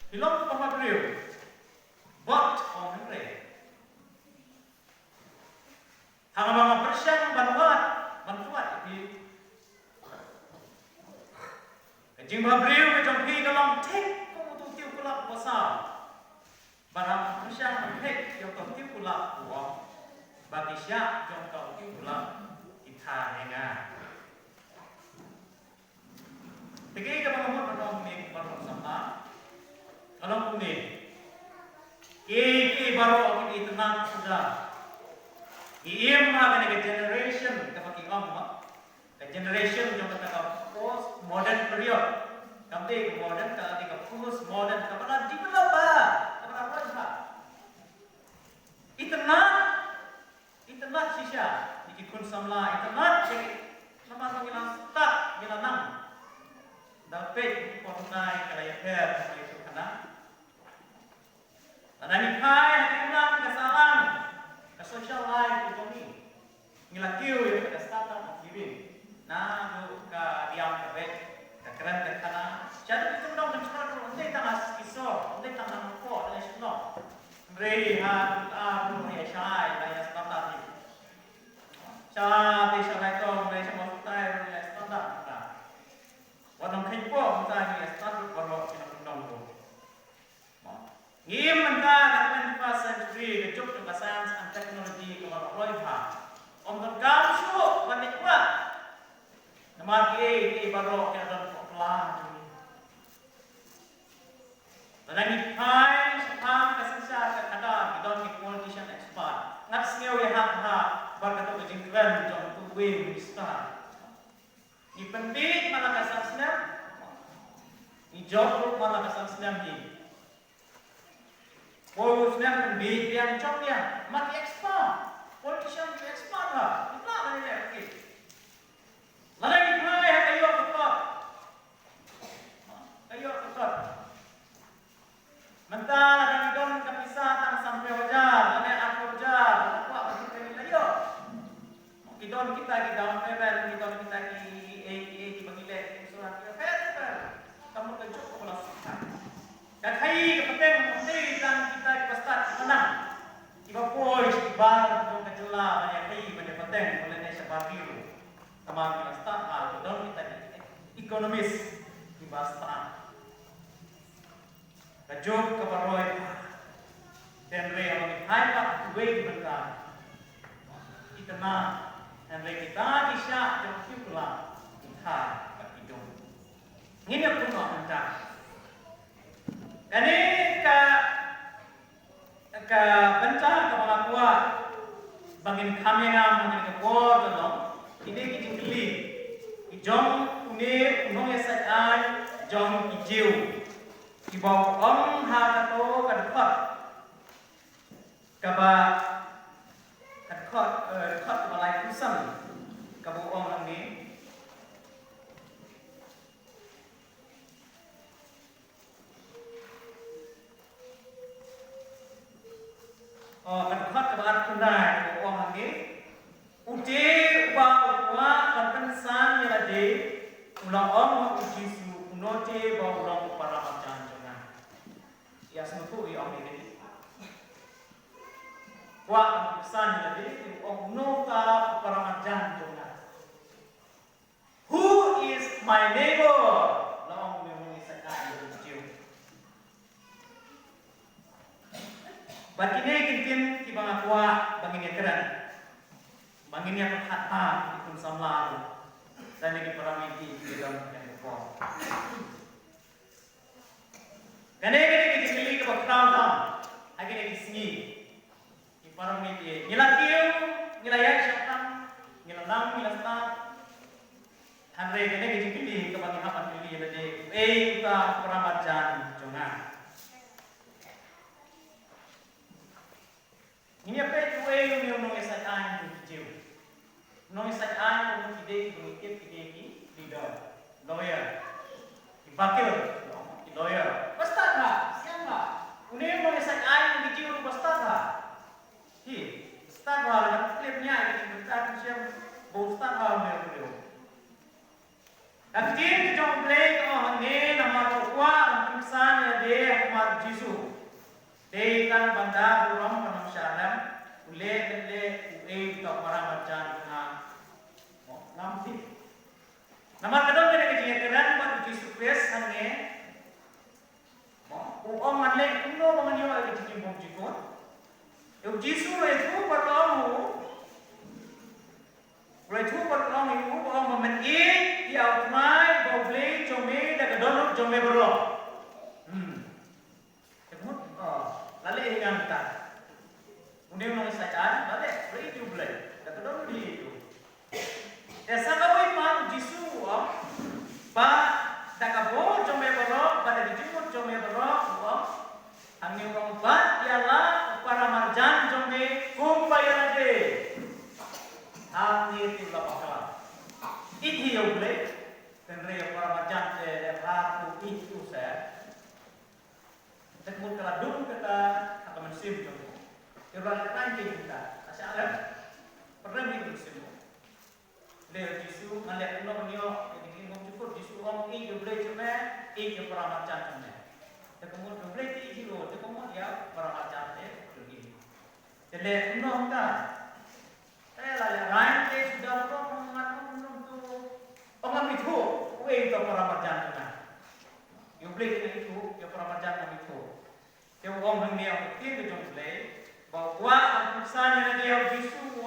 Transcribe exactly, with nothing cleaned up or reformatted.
Phi long bapher briew. Bad ong hynrei, haba nga pyrshang ban wad, ban wad ïa phi, ka jingbapher briew ka jong phi ka long thik kum uto u tiew kulap u basaw. Bad haba nga pyrshang ban thik ïa uto u tiew kulap u ong ba ki shiah jong uto u tiew kulap ki tha ïa nga. Te kaei kaba nga mut ban ong ïa phi baroh samla, ka long kumne. Kiei kiei baroh ki itynnad suda. Ngi im ha kane ka generation kaba ki ong ba ka generation jong kata ka post modern period. Kam dei ka modern, ka dei ka post modern, kaba la develop bha, kaba la roi bha. Itynnad, itynnad shisha ïa ki khun samla, itynnad shisha namar ba ngi la stad, ngi la nang. Da peit ki por nai ka la ïapher, ka la ïathuh khana. Lada ngi phai ha ka imlang ka sahlang ka social life ka jong ngi, ngi la kiew ïa ka startup of giving. Naduh ka riam ka beit, ka kren ka khana, shaduh ki kyndong ka jylla ruh, ym dei tang ha Skisor, ym dei tang ha Nongpoh, tang ha Shillong. Hynrei ha, ha, ruh ïa shai la ïa startup hi. Sha te sha Laitong, ïa sha Mawsynrai ruh ïa startup mynta. Wat Nongkheiñpoh mynta ngi ïa startup baroh ki nongkyndong ruh. Ngi im mynta ka twenty-first century, ka juk jong ka science and technology kaba la roi bha. Ym donkam shuh ban leit wad. Namar kiei kiei baroh ki la don ha pla jong ngi. Lada ngi phai shaphang ka synshar ka khadar, ki don ki politician expert. Ngat sngew ïahap bha bad kato ka jingkren jong uwei u minister. Ngi pynbieit man la ka san snem. Ngi jop ruh man la ka san snem hi. Poi u snem pynbieit biang, jop biang. Ma ki expert. Politician ki expert la. Ki pla ban ïaleh ki. Lada ngi phai ha ka ïoh ka kot. Ka ïoh ka kot. Mynta lada ngi don ka pisa tang sanphew hajar lane arphew hajar, lada kwah ba ngi la ïoh. Ki don kita ki down payment, ki don kita ki, eh, eh, kiba ngi leh insurance, ki pher pher. Ka mut ka juk kaba la sukha. Ka khaii ka pateng, ym dei tang kita kiba stad kiba nang. Kiba poi sha ki bar jong ka jylla ban ïa khaii ban ïa pateng, ban lehkai shabar ki ruh. Namar ki la stad ha, ki don kita ki economist kiba stad. Ka juk kaba roi. Hynrei haba ngi phai pat ha kiwei ki bynta, itynnad, hynrei kita ki shiah jong ki kula ki tha bad ki dum. Ngin ïa pynnoh mynta. Kane ka, ka bynta kaba nga kwah ba ngin kham ïa ngam ha kane ka por ka long kine ki jingkylli ki jong une u nongïasaid aiñ jong ki Jiw. Kiba u ong ha kato ka dkhot kaba, ka dkhot, eh, dkhot kaba laiphew san, kaba u ong hangne. Oh, ka dkhot kaba arphew khyndai, kaba u ong hangne. Uta uba u kwah ban pynsan ïa lade, u la ong ha u Jisu, uno te uba u long u para marjan jong nga. Ïa sngewthuh ïa ong ïa kane. Kwah ban pynsan ïa lade, u ong uno uta u para marjan jong nga. Who is my neighbor? La ong une u nongïasaid aiñ jong ki Jiw. Bad kine ki ktien kiba nga kwah ba ngin ïa kren, ba ngin ïa pyrkhat ha ki khun samla ruh, da kine ki para mawlai ki don ha kane ka por. Kane, kane ka jingkylli kaba khraw tam ha kine ki sngi. Ki para mawlai ki, ngi la kiew, ngi la ïaid shaphrang, ngi la nang, ngi la stad. Hynrei kane ka jingkylli kaba ngi hap ban kylli ïa lade, uei uta u para marjan jong nga. Ngin ïa peit uei une u nongïasaid aiñ jong ki Jiw. U nongïasaid aiñ, u nong ki dei, u nong ki dei ki leader, lawyer, ki bakil, ki lawyer. Ba stad bha, sian bha. Une u nongïasaid aiñ jong ki Jiw ruh ba stad bha. Hi, stad bha, lada phi klet ïa ki jingbynta ki shem, ba u stad bha une u briew. Ka ktien ka jong U Blei ka ong hangne, namar u kwah ban pynsan ïa lade ha khmat Hei tang ban da burom ban ym shah rem, u leh leh leh u ei uta u para marjan jong nga. Mo, ngam tip. Namar ka don kane ka jingïakren bad u Jisu Khrist hangne. Mo, u ong ngan leh kumno ba ngan ïoh ïa ka jingim bymjukut. Ïa u Jisu u ïathuh bad u ong u. U ïathuh bad u ong ïa u, u ong ba men ïeit ïa U Trai uba U Blei jong me da ka dohnud jong me baroh. Hmm. Te mut, oh, la leh hi ngan ta. Une u nongïasaid aiñ, la leh, la ïeit ïa U Blei. Da ka dohnud hi ïeit ïa u. Te sa kawei pat u Jisu u ong, ba da ka bor jong me baroh, ba da ka jingmut jong me baroh, u ong. Hangne u ong, bat ïa la u para marjan jong me kumba ïa lade. Hangne te u la bakla. Ïeit hi ïa U Blei, hynrei ïa u para marjan te lehbha u ïeit u se. Te ka mut ka la dung kata ha ka mynsiem jong u. Te u la lehrain te kata, la shah rem. Pynrem ïa ka mynsiem u. Leh Jisu, ngan leh kumno ban ïoh ïa ka jingim bymjukut. Jisu ong, ïeit ïa U Blei jong me, ïeit ïa u para marjan jong me. Te ka mut U Blei te ïeit ïa u, te ka mut ïa u para marjan te u ïeit. Te leh kumno mynta? Te la lehrain te suda u ong, ngan ong kumno to. Ong ngam ithuh, u ei uta u para marjan jong nga. Ïa U Blei te nga ithuh, ïa u para marjan ngam ithuh. Te u ong hangne ha ka ktien ka jong U Blei, ba u kwah ban pynksan ïa lade ha u Jisu, u